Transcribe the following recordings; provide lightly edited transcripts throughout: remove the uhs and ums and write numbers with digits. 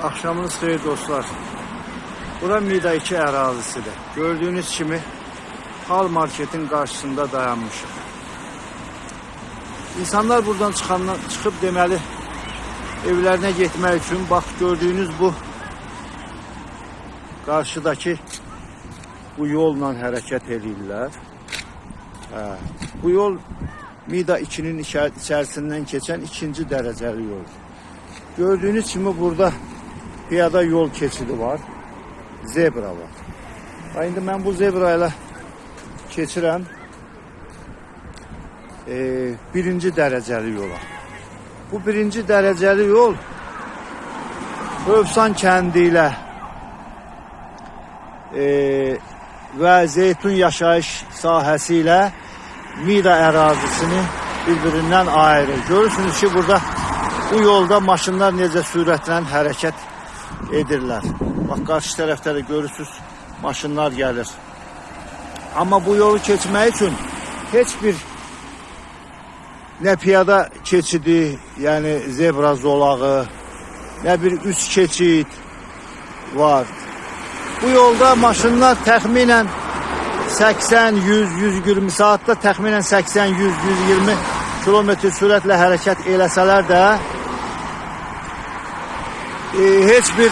Axşamınız xeyir dostlar. Bura Mida 2 ərazisidir. Gördüyünüz kimi Hal marketin qarşısında dayanmışıq. İnsanlar buradan çıxıb deməli evlərinə getmək üçün bax gördüyünüz bu qarşıdakı bu yolla hərəkət eləyirlər. Hə, bu yol Mida 2-nin içərisindən keçən ikinci dərəcəli yoldur. Gördüyünüz kimi burada piyada yol keçidi var. Zebra var. Ha, indi mən bu zebra ilə keçirəm birinci dərəcəli yola. Bu birinci dərəcəli yol Hövsan kəndi ilə və Zeytun yaşayış sahəsi ilə Mida ərazisini bir-birindən ayırır. Görürsünüz ki, burada bu yolda maşınlar necə sürətlə hərəkət edirlər. Bax, qarşı tərəfdə də görürsünüz, maşınlar gəlir. Amma bu yolu keçmək üçün heç bir nə piyada keçidi, yəni zebra zolağı, nə bir üst keçid var. Bu yolda maşınlar təxminən 80, 100, 120 saatda təxminən 80, 100, 120 kilometr sürətlə hərəkət eləsələr də heç bir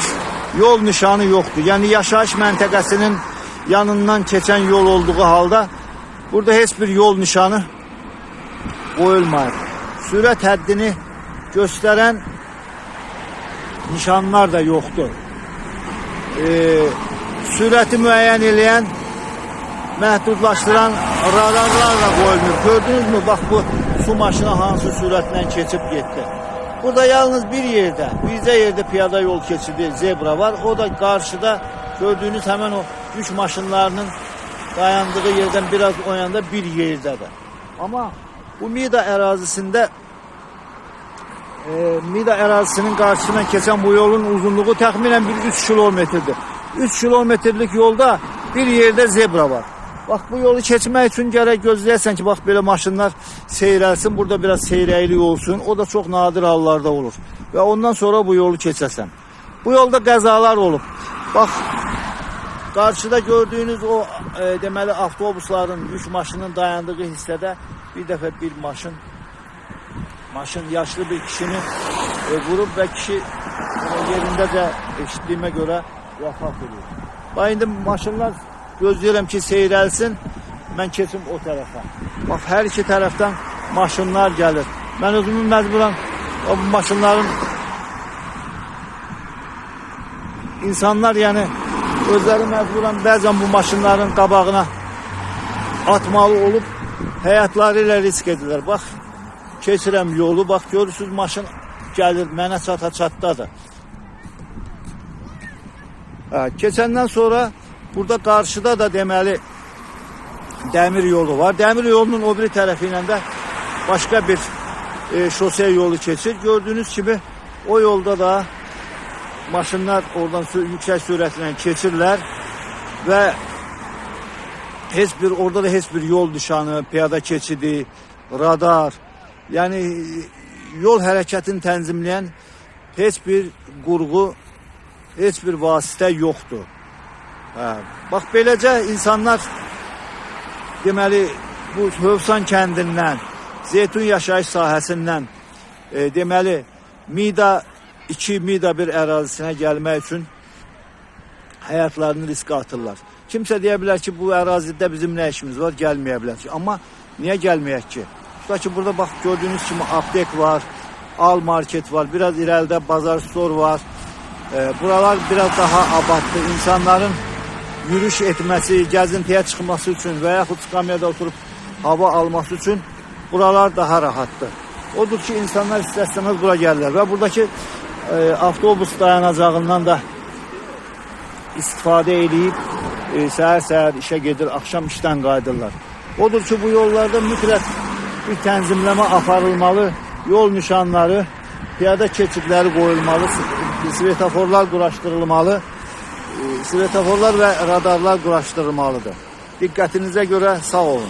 yol nişanı yoxdur. Yəni yaşayış məntəqəsinin yanından keçən yol olduğu halda burada heç bir yol nişanı qoyulmayıb. Sürət həddini göstərən nişanlar da yoxdur. Sürəti müəyyən eləyən, məhdudlaşdıran radarlar da qoyulmur. Gördünüzmü? Bax bu su maşını hansı sürətlə keçib getdi. Burada yalnız bir yerdə, bircə yerdə piyada yol keçidi, zebra var. O da qarşıda gördüyünüz həmən o yük maşınlarının dayandığı yerdən biraz o yanda bir yerdədir. Amma bu Mida ərazisində Mida ərazisinin qarşısından keçən bu yolun uzunluğu təxminən bir 3 kilometrdir. 3 kilometrlik yolda bir yerdə zebra var. Bax bu yolu keçmək üçün gərək gözləyəsən ki, bax belə maşınlar seyrəlsin, burada biraz seyrəklik olsun. O da çox nadir hallarda olur. Və ondan sonra bu yolu keçəsən. Bu yolda qəzalar olub. Bax qarşıda gördüyünüz o deməli avtobusların, yük maşının dayandığı hissədə bir dəfə bir maşın yaşlı bir kişini vurub və kişi yerindəcə eşitdiyimə görə vəfat edir. Bax indi maşınlar gözləyirəm ki, seyrəlsin, mən keçim o tərəfə. Bax hər iki tərəfdən maşınlar gəlir. Mən özümü məcburam o maşınların insanlar yəni özləri məcburan bəzən bu maşınların qabağına atmalı olub həyatları ilə risk edirlər. Bax keçirəm yolu, bax görürsünüz maşın gəlir mənə çata çatdadır. Hə, keçəndən sonra burada qarşıda da deməli dəmir yolu var. Dəmir yolunun o biri tərəfi ilə də başqa bir şose yolu keçir. Gördüyünüz kimi o yolda da maşınlar oradan yüksək sürətlə keçirlər və heç bir orada da heç bir yol nişanı, piyada keçidi, radar, yəni yol hərəkətini tənzimləyən heç bir qurğu, heç bir vasitə yoxdur. Hə, bax beləcə insanlar deməli bu Hövsan kəndindən, Zeytun yaşayış sahəsindən deməli Mida 2, Mida 1 ərazisinə gəlmək üçün həyatlarını riskə atırlar. Kimsə deyə bilər ki, bu ərazidə bizim nə işimiz var, gəlməyə bilər ki. Amma niyə gəlməyək ki? Tutaq ki, burada bax gördüyünüz kimi aptek var, Al market var, biraz irəlidə bazar store var. Buralar biraz daha abaddır. İnsanların yürüyüş etməsi, gəzintiyə çıxması üçün və yaxud skamyada oturub hava alması üçün buralar daha rahatdır. Odur ki, insanlar istər-istəməz bura gəlirlər və buradakı avtobus dayanacağından da istifadə eləyib səhər-səhər işə gedir, axşam işdən qayıdırlar. Odur ki, bu yollarda mütləq bir tənzimləmə aparılmalı, yol nişanları, piyada keçidləri qoyulmalı, svetoforlar quraşdırılmalı, svetoforlar və radarlar quraşdırılmalıdır. Diqqətinizə görə sağ olun.